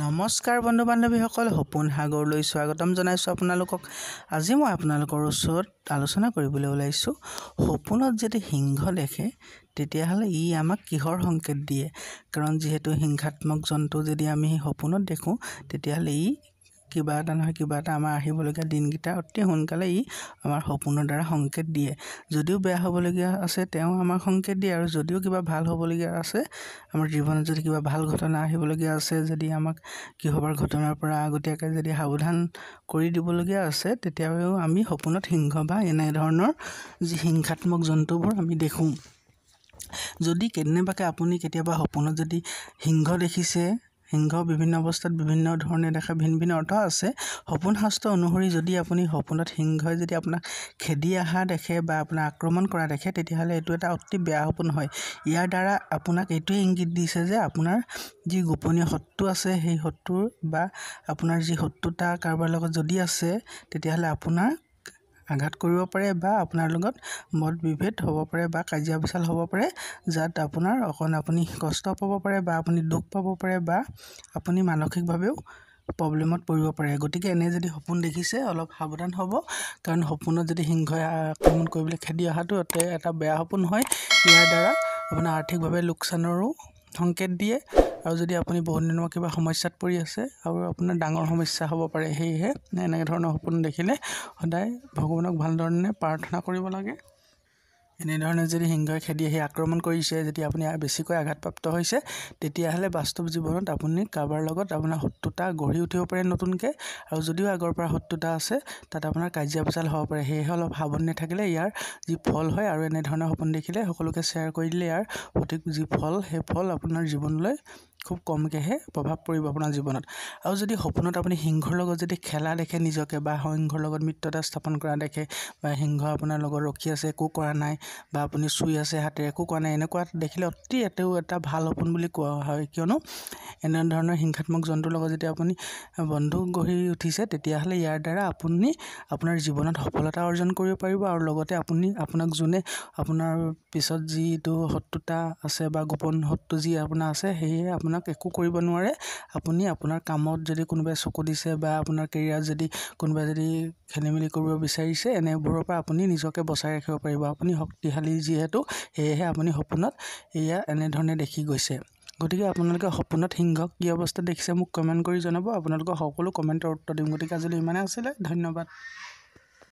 নমস্কাৰ বন্ধু বান্ধৱীসকল, সপোন সাগৰলৈ স্বাগতম জনাইছোঁ আপোনালোকক। আজি মই আপোনালোকৰ ওচৰত আলোচনা কৰিবলৈ ওলাইছোঁ, সপোনত যদি সিংহ দেখে তেতিয়াহ'লে ই আমাক কিহৰ সংকেত দিয়ে? কাৰণ যিহেতু হিংসাত্মক জন্তু যদি আমি সপোনত দেখোঁ, তেতিয়াহ'লে ই কিবা এটা নহয় কিবা এটা আমাৰ আহিবলগীয়া দিনকেইটা অতি সোনকালে ই আমাৰ সপোনৰ দ্বাৰা সংকেত দিয়ে। যদিও বেয়া হ'বলগীয়া আছে তেওঁ আমাক সংকেত দিয়ে, আৰু যদিও কিবা ভাল হ'বলগীয়া আছে, আমাৰ জীৱনত যদি কিবা ভাল ঘটনা আহিবলগীয়া আছে, যদি আমাক কিহবাৰ ঘটনাৰ পৰা আগতীয়াকৈ যদি সাৱধান কৰি দিবলগীয়া আছে, তেতিয়াও আমি সপোনত সিংহ বা এনেধৰণৰ যি হিংসাত্মক জন্তুবোৰ আমি দেখোঁ। যদি কেনেবাকৈ আপুনি কেতিয়াবা সপোনত যদি সিংহ দেখিছে, সিংহ বিভিন্ন অৱস্থাত বিভিন্ন ধৰণে দেখা ভিন ভিন অৰ্থ আছে। সপোন শাস্ত্ৰ অনুসৰি যদি আপুনি সপোনত সিংহই যদি আপোনাক খেদি অহা দেখে বা আপোনাক আক্ৰমণ কৰা দেখে, তেতিয়াহ'লে এইটো এটা অতি বেয়া সপোন হয়। ইয়াৰ দ্বাৰা আপোনাক এইটোৱে ইংগিত দিছে যে আপোনাৰ যি গোপনীয় শত্ৰু আছে, সেই শত্ৰুৰ বা আপোনাৰ যি শত্ৰুতা কাৰোবাৰ লগত যদি আছে, তেতিয়াহ'লে আপোনাৰ আঘাত কৰিব পাৰে বা আপোনাৰ লগত মত বিভেদ হ'ব পাৰে বা কাজিয়া পেচাল হ'ব পাৰে, যাত আপোনাৰ অকণ আপুনি কষ্ট পাব পাৰে বা আপুনি দুখ পাব পাৰে বা আপুনি মানসিকভাৱেও প্ৰব্লেমত পৰিব পাৰে। গতিকে এনে যদি সপোন দেখিছে অলপ সাৱধান হ'ব, কাৰণ সপোনত যদি সিংহই আক্ৰমণ কৰিবলৈ খেদি অহাটো এটা বেয়া সপোন হয়। ইয়াৰ দ্বাৰা আপোনাৰ আৰ্থিকভাৱে লোকচানৰো সংকেত দিয়ে, আৰু যদি আপুনি বহুত দিনৰ কিবা সমস্যাত পৰি আছে আৰু আপোনাৰ ডাঙৰ সমস্যা হ'ব পাৰে। সেয়েহে এনেকৈ ধৰণৰ সপোন দেখিলে সদায় ভগৱানক ভালধৰণে প্ৰাৰ্থনা কৰিব লাগে। এনেধৰণে যদি সিংহই খেদি আহি আক্ৰমণ কৰিছে, যদি আপুনি বেছিকৈ আঘাতপ্ৰাপ্ত হৈছে, তেতিয়াহ'লে বাস্তৱ জীৱনত আপুনি কাৰোবাৰ লগত আপোনাৰ শত্ৰুতা গঢ়ি উঠিব পাৰে নতুনকৈ, আৰু যদিও আগৰ পৰা শত্ৰুতা আছে তাত আপোনাৰ কাজিয়া পেচাল হ'ব পাৰে। সেয়েহে অলপ সাৱধানে থাকিলে ইয়াৰ যি ফল হয়, আৰু এনেধৰণৰ সপোন দেখিলে সকলোকে শ্বেয়াৰ কৰি দিলে ইয়াৰ সঠিক যি ফল, সেই ফল আপোনাৰ জীৱনলৈ খুব কমকৈহে প্ৰভাৱ পৰিব আপোনাৰ জীৱনত। আৰু যদি সপোনত আপুনি সিংহৰ লগত যদি খেলা দেখে নিজকে, বা সিংহৰ লগত মিত্ৰতা স্থাপন কৰা দেখে, বা সিংহ আপোনাৰ লগত ৰখি আছে একো কৰা নাই, বা আপুনি চুই আছে হাতেৰে একো কৰা নাই, এনেকুৱা দেখিলে অতি এতেও এটা ভাল সপোন বুলি কোৱা হয়। কিয়নো এনেধৰণৰ হিংসাত্মক জন্তুৰ লগত যেতিয়া আপুনি বন্ধু গঢ়ি উঠিছে, তেতিয়াহ'লে ইয়াৰ দ্বাৰা আপুনি আপোনাৰ জীৱনত সফলতা অৰ্জন কৰিব পাৰিব, আৰু লগতে আপুনি আপোনাক যোনে আপোনাৰ পিছত যিটো শত্ৰুতা আছে বা গোপন শত্ৰু যি আপোনাৰ আছে, সেয়ে আপোনাক একো কৰিব নোৱাৰে। আপুনি আপোনাৰ কামত যদি কোনোবাই চকু দিছে বা আপোনাৰ কেৰিয়াৰত যদি কোনোবাই যদি খেলি মেলি কৰিব বিচাৰিছে, এনেবোৰৰ পৰা আপুনি নিজকে বচাই ৰাখিব পাৰিব। আপুনি শক্তিশালী যিহেতু, সেয়েহে আপুনি সপোনত এয়া এনেধৰণে দেখি গৈছে। গতিকে আপোনালোকে সপোনত সিংহক কি অৱস্থাত দেখিছে মোক কমেণ্ট কৰি জনাব। আপোনালোকৰ সকলো কমেণ্টৰ উত্তৰ দিম। গতিকে আজিলৈ ইমানেই আছিলে, ধন্যবাদ।